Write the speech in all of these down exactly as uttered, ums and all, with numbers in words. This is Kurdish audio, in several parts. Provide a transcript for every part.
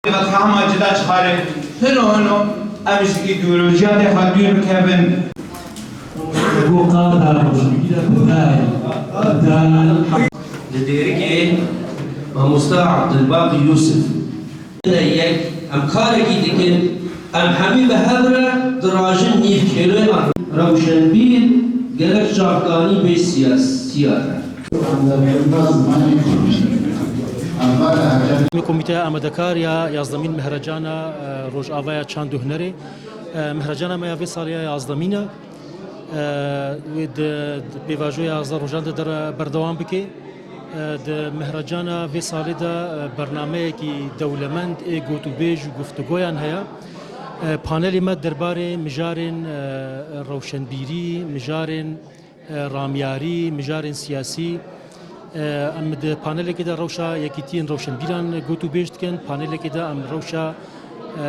Fethama cida çixare, hino hino em ji îdeolojiya dê xwe dûr bikevin. Li Dêrikê mamosta Abdulbaqî Yûsif. Yek, em karekî dikin, em hemî bi hev re dirajin nîv kêlê an. Rewşenbîr gelek çavkanî bê siyasiya re. Komîteya Amadekar ya yazdemîn Mehrecana, e, Rojavaya Çand û Hunerê. E, Mehrecana me ya vê salê ya yazdemîn e. E, wê di, di pêvajoya yazdeh rojan de dere berdewam bike. E, di Mehrecana vê salê de, e, bernameyekî dewlemend ê gotûbêj û guftûgoyan heye. E, panelê me derbarê mijarên, e, rewşenbîrî, mijarên, e, ramyarî, mijarên siyasî. E, em di panelekê de rewşa yekîtiyên rewşenbîran gotûbêj dikin. Panelekê de em rewşa, e,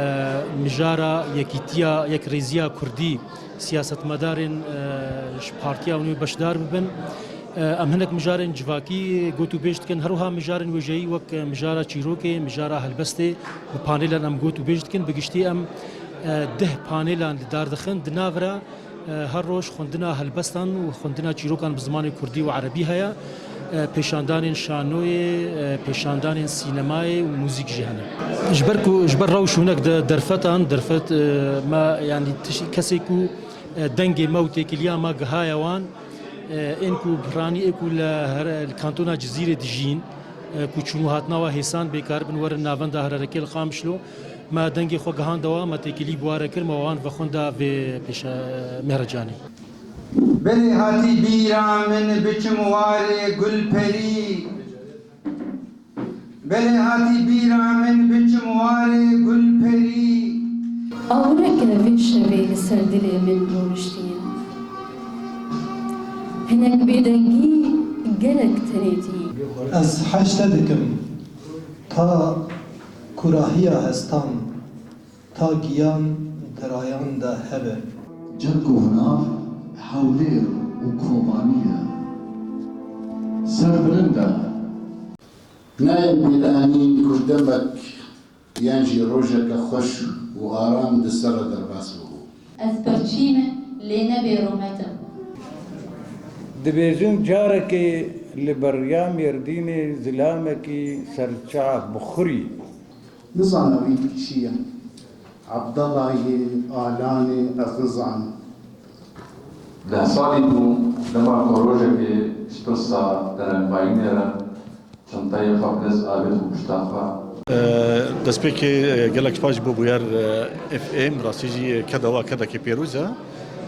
mijara yekîtiya, yekrêziya kurdî, siyasetmedarên, e, ji partiya hûn wê beşdar bibin. E, em hinek mijarên civakî gotûbêj dikin. Her wiha mijarên wêjeyî wek, e, mijara çîrokê, mijara helbestê bi panêlan em gotûbêj dikin. Bi giştî em, e, deh panêlan li dar dixin. Di nav re, e, her roj xwendina helbestan û xwendina çîrokan bi zimanê kurdî û erebî heye. E, pêşandanên şanoyê, e, pêşandanên sînemayê û muzîk jî hene. Ji ber ku, ji ber rewş hinek de derfetan, derfet, e, me, yanî tiş-, kesê ku, e, dengê me û têkiliya me gihaye wan, e, ên ku piranî ê ku li here, li kantona Cizîrê dijîn, e, ku çûn û hatina wa hêsan bê karibin werin navenda Hererekê li Qamişlo, me dengê xwe gihandewa, me têkilî bi wa re kir, me wan vexwenda vê pêşe Mehrecanê. Belê hatî bîra min biçim warê Gulperî. Belê hatî bîra min biçim warê Gulperî. Awireke vê şevê li ser dilê min rûniştiye. Hinek bêdengî gelek tenêtî. Ez hej te dikim, ta kurahiya hestan, ta giyan di rayan de hebe. Cem ku nav Hewlêr û Kobanî ye. Serbilind e. Nayên bêlanîn ku demek yan jî rojeke xweş û aram di ser re derbas bibû. Ez birçî me, lê ne bêrûmet im. Dibêjin carekê li beriya Mêrdînê zilamekî serçav bixurî. Nizana wî kî çi ye. Ebdelayê, Alanê, ez nizanim. Deh salî bû, dema ku rojekê ji pirsa derengbayînê re çenteyê xwe bi dest avêt û pişta xwe. E, destpêkê, e, gelek spas ji bo bûyer, e, F M, rastî jî keda we kedekê pêroz e.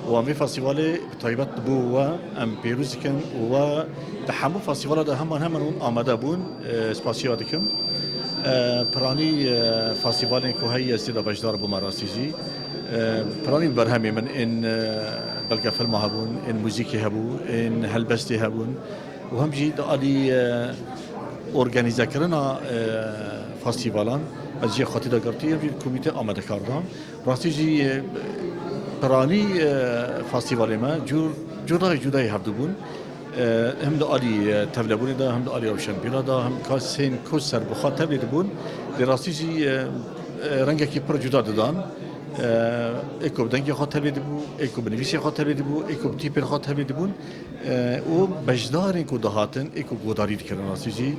Û em vê festîvalê bi taybet bo we em pêroz dikin û we di hemû festîvala de heman heman hûn amade bûn. E, spasiya dikim. E, piranî, e, festîvalên ku heyî ez tê de beşdar bûme rastî jî. E, piranî berhemê min ên, e, belgefilma hebûn, ên muzîkê hebû, ên helbestê hebûn û hem jî di alî, e, organîzekirina, e, festîvalan ez cihê xwe tê de girtî, hem jî komîte amadekar da. Rastî jî, e, piranî, e, festîvalê me cûr, cudayê cudayê hevdû bûn. E, hem di alî, e, tevlebûnê de, hem di alî rewşenbîra de, hem kesên ku serbixwe tevlê dibûn, lê rastî jî, e, e, rengekî pir cuda didan. E, ê ku bi dengê xwe tevlê dibû, ê ku bi nivîsê xwe tevlê dibû, ê ku bi tîpên xwe tevlê dibûn. E, û beşdarên ku dihatin, ê ku godarî dikirin, rastî jî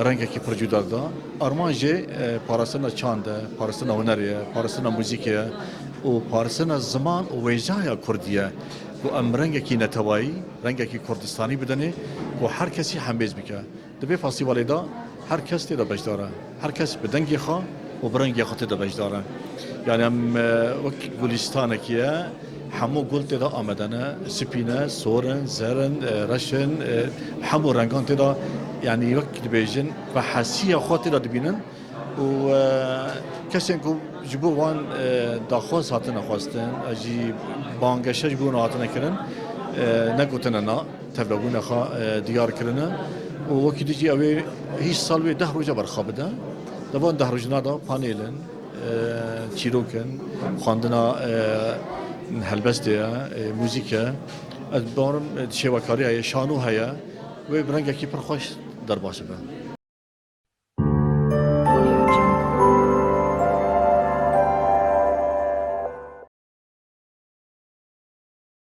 rengekî pir cuda dida. Armanc jê, e, parastina çand e, parastina hunerê ye, parastina muzîkê ye û parastina ziman û wêjaya kurdî ye ku em rengekî netewayî, rengekî kurdistanî bidinê ku her kesî hembêz bike. Di vê festîvalê de her kes tê de beşdar e. Her kes bi dengê xwe û bi rengê xwe tê de beşdar e. Yani em, e, wek gulîstanekî ye, hemû gul tê de amade ne, spî ne, sor in, zer in, e, reş in, e, hemû rengan tê de, yani wek dibêjin, vehesiya xwe tê de dibînin û, e, kesên ku ji bo wan, e, daxwaz hatine xwestin, e, jî bangeşe ji bo wan hatine kirin, e, negotine na. Tevlebûna xwe, e, diyar kirine û wekî dî jî ew ê hîç sal wê deh roja berxwe bide. Di van deh rojna de panêl in, e, çîrok in, xwendina, e, helbestê ye, e, muzîk e. Ez bawerim, e, şêwekariya ye, şano heye. Wê bi rengekî pir xweş derbas bibe.